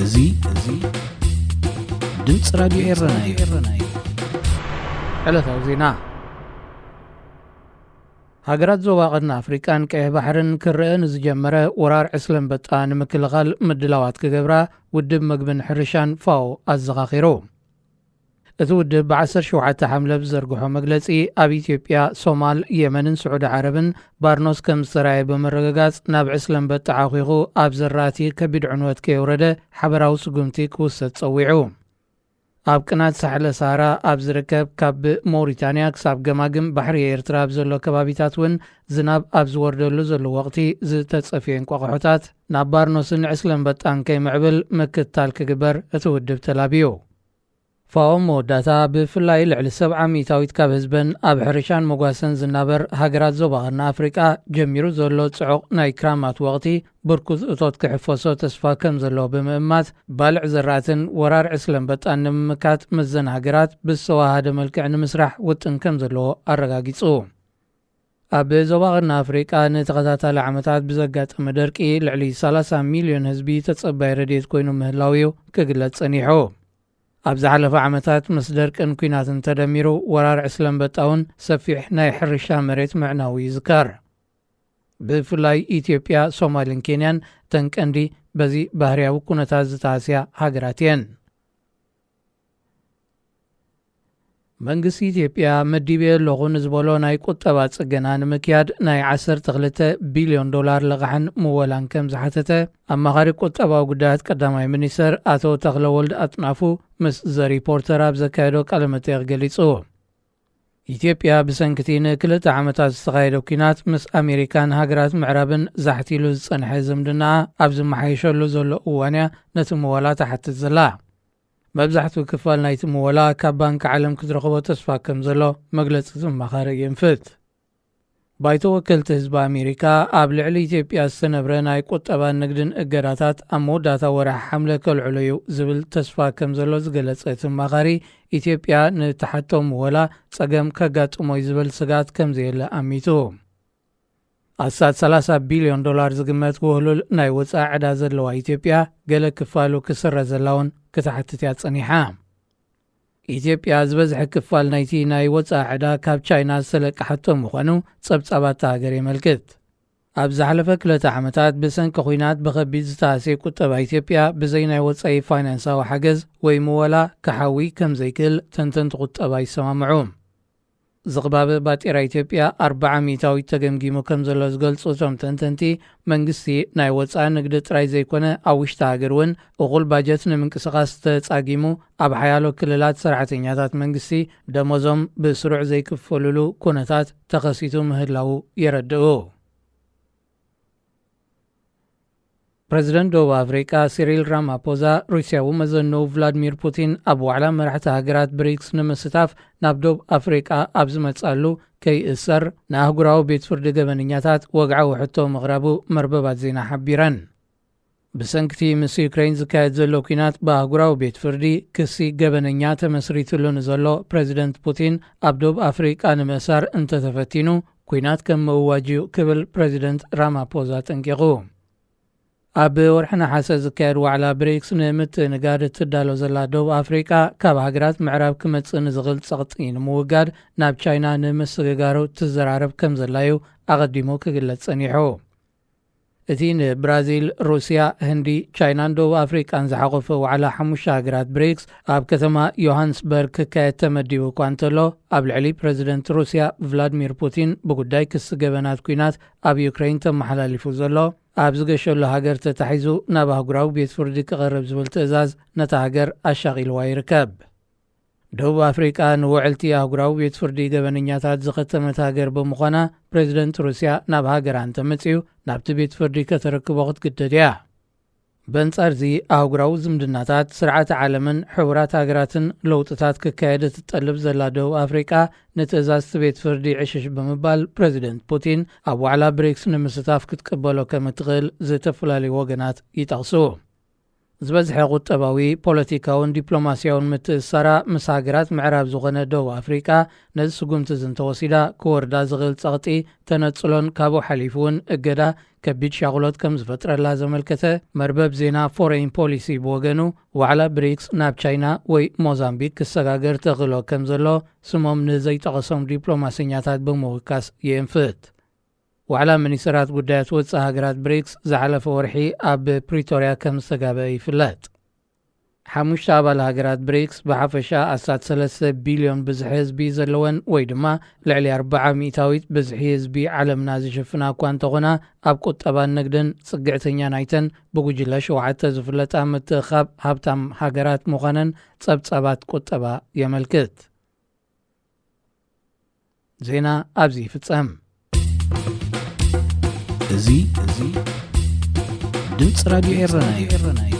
እዚ እዚ ድምፂ ራድዮ ኤረና እዩ። ዕለታዊ ዜና። ሃገራት ዞባ ቀርኒ ኣፍሪቃን ቀይሕ ባሕርን ክረአ ንዝጀመረ ወራር ዕስለ ኣንበጣ ንምክልኻል ምድላዋት ክገብራ ውድብ መግብን ሕርሻን ፋኦ ኣዘኻኺሩ። እቲ ውድብ ብ17 ሓምለ ብዘርግሖ መግለጺ፣ ኣብ ኢትዮጵያ፣ ሶማል፣ የመንን ስዑዲ ዓረብን ባርኖስ ከም ዝተራእየ ብምርግጋጽ፣ ናብ ዕስለ ኣንበጣ ዓኺኹ ኣብ ዘራእቲ ከቢድ ዕንወት ከየውረደ ሓበራዊ ስጉምቲ ክውሰድ ጸዊዑ። ኣብ ቅናት ሳሕለ ሳሃራ ኣብ ዝርከብ ካብ ሞሪታንያ ክሳብ ገማግም ባሕሪ ኤርትራ ኣብ ዘሎ ከባቢታት እውን ዝናብ ኣብ ዝወርደሉ ዘሎ ወቕቲ ዝተጸፍየ እንቋቑሖታት ናብ ባርኖስን ዕስለ ኣንበጣን ከይምዕብል ምክትታል ክግበር እቲ ውድብ ተላብዩ። ፋኦ መወዳእታ ብፍላይ ልዕሊ 70% ካብ ህዝበን ኣብ ሕርሻን መጓሰን ዝናበር ሃገራት ዞባ ቀርኒ ኣፍሪቃ ጀሚሩ ዘሎ ጽዑቕ ናይ ክራማት ወቕቲ ብርኩት እቶት ክሕፈሶ ተስፋ ከም ዘለዎ ብምእማት፣ ባልዕ ዘራእትን ወራር ዕስለ ኣንበጣን ንምምካት ምስዘን ሃገራት ብዝተዋሃደ መልክዕ ንምስራሕ ውጥን ከም ዘለዎ ኣረጋጊጹ። ኣብ ዞባ ቀርኒ ኣፍሪቃ ንተኸታታሊ ዓመታት ብዘጋጠመ ደርቂ ልዕሊ 30 ሚልዮን ህዝቢ ተጸባይ ረድኤት ኮይኑ ምህላው እዩ ክግለጽ ጸኒሑ። ኣብ ዝሓለፈ ዓመታት ምስ ደርቅን ኲናትን ተደሚሩ ወራር ዕስለ ኣንበጣ እውን ሰፊሕ ናይ ሕርሻ መሬት ምዕናው ይዝከር። ብፍላይ ኢትዮጵያ፣ ሶማልን ኬንያን ተን ቀንዲ በዚ ባህርያዊ ኩነታት ዝተሃስያ ሃገራት እየን። መንግስቲ ኢትዮጵያ መዲበ ኣለኹ ንዝበሎ ናይ ቁጠባ ጽገና ንምክያድ ናይ 12 ቢልዮን ዶላር ለቓሕን ምወላን ከም ዝሓተተ ኣማኻሪ ቁጠባዊ ጉዳያት ቀዳማይ ሚኒስተር ኣቶ ተኽለወልድ ኣጥናፉ ምስ ዘ ሪፖርተር ኣብ ዘካየዶ ቃለ መጠይቕ ገሊጹ። ኢትዮጵያ ብሰንክቲ ንክልተ ዓመታት ዝተኻየደ ኲናት ምስ ኣሜሪካን ሃገራት ምዕራብን ዛሕቲሉ ዝጸንሐ ዝምድናኣ ኣብ ዝመሓየሸሉ ዘሎ እዋንያ ነቲ ምወላ ትሓትት ዘላ። መብዛሕትኡ ክፋል ናይቲ ምወላ ካብ ባንኪ ዓለም ክትረኽቦ ተስፋ ከም ዘሎ መግለጺ እቲ ኣማኻሪ የንፍት። ባይቶ ወከልቲ ህዝቢ ኣሜሪካ ኣብ ልዕሊ ኢትዮጵያ ዝተነብረ ናይ ቁጠባን ንግድን እገዳታት ኣብ መወዳእታ ወርሒ ሓምለ ከልዕሎ እዩ ዝብል ተስፋ ከም ዘሎ ዝገለጸ እቲ ኣማኻሪ፣ ኢትዮጵያ ንትሓቶ ምወላ ጸገም ከጋጥሞ እዩ ዝብል ስጋት ከም ዘየለ ኣሚቱ። ኣስታት 30 ቢልዮን ዶላር ዝግመት ውህሉል ናይ ወጻኢ ዕዳ ዘለዋ ኢትዮጵያ፣ ገለ ክፋሉ ክስረዘላ እውን ክትሓትት እያ ጸኒሓ። ኢትዮጵያ ዝበዝሐ ክፋል ናይቲ ናይ ወጻኢ ዕዳ ካብ ቻይና ዝተለቀሓቶ ምዃኑ ጸብጻባት እታ ሃገር የመልክት። ኣብ ዝሓለፈ ክልተ ዓመታት ብሰንኪ ኲናት ብኸቢድ ዝተሃስየ ቁጠባ ኢትዮጵያ ብዘይ ናይ ወጻኢ ፋይናንሳዊ ሓገዝ ወይ ምወላ ክሓዊ ከም ዘይክእል ተንተንቲ ቁጠባ ይሰማምዑ። ዝቕባበ ባጤራ ኢትዮጵያ 40% ተገምጊሙ ከም ዘሎ ዝገልጹ እቶም ተንተንቲ፣ መንግስቲ ናይ ወጻኢ ንግዲ ጥራይ ዘይኮነ ኣብ ውሽጢ ሃገር እውን እኹል ባጀት ንምንቅስቓስ ተጻጊሙ ኣብ ሓያሎ ክልላት ሰራሕተኛታት መንግስቲ ደሞዞም ብስሩዕ ዘይክፈሉሉ ኩነታት ተኸሲቱ ምህላዉ የረድኡ። ፕረዚደንት ደቡብ ኣፍሪቃ ሲሪል ራማፖዛ ሩስያዊ መዘንኡ ቭላድሚር ፑቲን ኣብ ዋዕላ መራሕቲ ሃገራት ብሪክስ ንምስታፍ ናብ ደቡብ ኣፍሪቃ ኣብ ዝመጻሉ ከይእሰር ንኣህጉራዊ ቤት ፍርዲ ገበነኛታት ወግዓዊ ሕቶ ምቕራቡ መርበባት ዜና ሓቢረን። ብሰንክቲ ምስ ዩክሬን ዝካየድ ዘሎ ኲናት ብኣህጉራዊ ቤት ፍርዲ ክሲ ገበነኛ ተመስሪትሉ ንዘሎ ፕረዚደንት ፑቲን ኣብ ደቡብ ኣፍሪቃ ንምእሳር እንተተፈቲኑ ኲናት ከም ምእዋጅ እዩ ክብል ፕረዚደንት ራማፖዛ ጠንቂቑ። ኣብ ወርሒ ነሓሰ ዝካየድ ዋዕላ ብሪክስ ንምትእንጋድ እትዳሎ ዘላ ደቡብ ኣፍሪቃ ካብ ሃገራት ምዕራብ ክመጽእ ንዝኽእል ጸቕጢ ንምውጋድ ናብ ቻይና ንምስግጋሩ ትዘራረብ ከም ዘላ እዩ ኣቐዲሙ ክግለጽ ጸኒሑ። እቲ ንብራዚል፣ ሩስያ፣ ህንዲ፣ ቻይናን ደቡብ ኣፍሪቃን ዝሓቖፈ ዋዕላ ሓሙሽተ ሃገራት ብሪክስ ኣብ ከተማ ዮሃንስበርግ ክካየድ ተመዲቡ እኳ እንተሎ፣ ኣብ ልዕሊ ፕረዚደንት ሩስያ ቭላድሚር ፑቲን ብጉዳይ ክሲ ገበናት ኲናት ኣብ ዩክሬን ተመሓላሊፉ ዘሎ፣ ኣብ ዝገሸሉ ሃገር ተታሒዙ ናብ ኣህጉራዊ ቤት ፍርዲ ክቐርብ ዝብል ትእዛዝ ነታ ሃገር ኣሻቒልዋ ይርከብ። ደቡብ ኣፍሪቃ ንውዕልቲ ኣህጉራዊ ቤት ፍርዲ ገበነኛታት ዝኸተመት ሃገር ብምዃና፣ ፕረዚደንት ሩስያ ናብ ሃገራ እንተመጺኡ ናብቲ ቤት ፍርዲ ከተረክቦ ክትግደድ እያ። በንጻርዚ፣ ኣህጉራዊ ዝምድናታት፣ ስርዓተ ዓለምን ሕቡራት ሃገራትን ለውጥታት ክካየድ እትጠልብ ዘላ ደቡብ ኣፍሪቃ፣ ንትእዛዝ እቲ ቤት ፍርዲ ዕሽሽ ብምባል፣ ፕረዚደንት ፑቲን ኣብ ዋዕላ ብሪክስ ንምስታፍ ክትቅበሎ ከም እትኽእል ዝተፈላለዩ ወገናት ይጠቕሱ። ዝበዝሐ ቁጠባዊ፣ ፖለቲካውን ዲፕሎማስያውን ምትእስሳራ ምስ ሃገራት ምዕራብ ዝኾነ ደቡብ ኣፍሪቃ፣ ነዚ ስጉምቲ እዚ እንተወሲዳ ክወርዳ ዝኽእል ጸቕጢ፣ ተነጽሎን ካብኡ ሓሊፉ እውን እገዳ ከቢድ ሻቕሎት ከም ዝፈጥረላ ዘመልከተ መርበብ ዜና ፎሬን ፖሊሲ ብወገኑ፣ ዋዕላ ብሪክስ ናብ ቻይና ወይ ሞዛምቢክ ክሰጋገር ተኽእሎ ከም ዘሎ ስሞም ንዘይጠቐሶም ዲፕሎማሰኛታት ብምውካስ የንፍት። ዋዕላ ሚኒስትራት ጉዳያት ወጻኢ ሃገራት ብሪክስ ዝሓለፈ ወርሒ ኣብ ፕሪቶርያ ከም ዝተጋበአ ይፍለጥ። ሓሙሽተ ኣባል ሃገራት ብሪክስ ብሓፈሻ ኣስታት ሰለስተ ቢልዮን ብዝሒ ህዝቢ ዘለወን ወይ ድማ ልዕሊ ኣርብዓ ሚእታዊት ብዝሒ ህዝቢ ዓለምና ዝሽፍና እኳ እንተኾና፣ ኣብ ቁጠባን ንግድን ጽግዕተኛ ናይተን ብጉጅለ ሸውዓተ ዝፍለጣ ምትእኻብ ሃብታም ሃገራት ምዃነን ጸብጻባት ቁጠባ የመልክት። ዜና ኣብዚ ይፍጸም። እዚ፣ እዚ ድምፂ ራዲዮ ኤረና እዩ።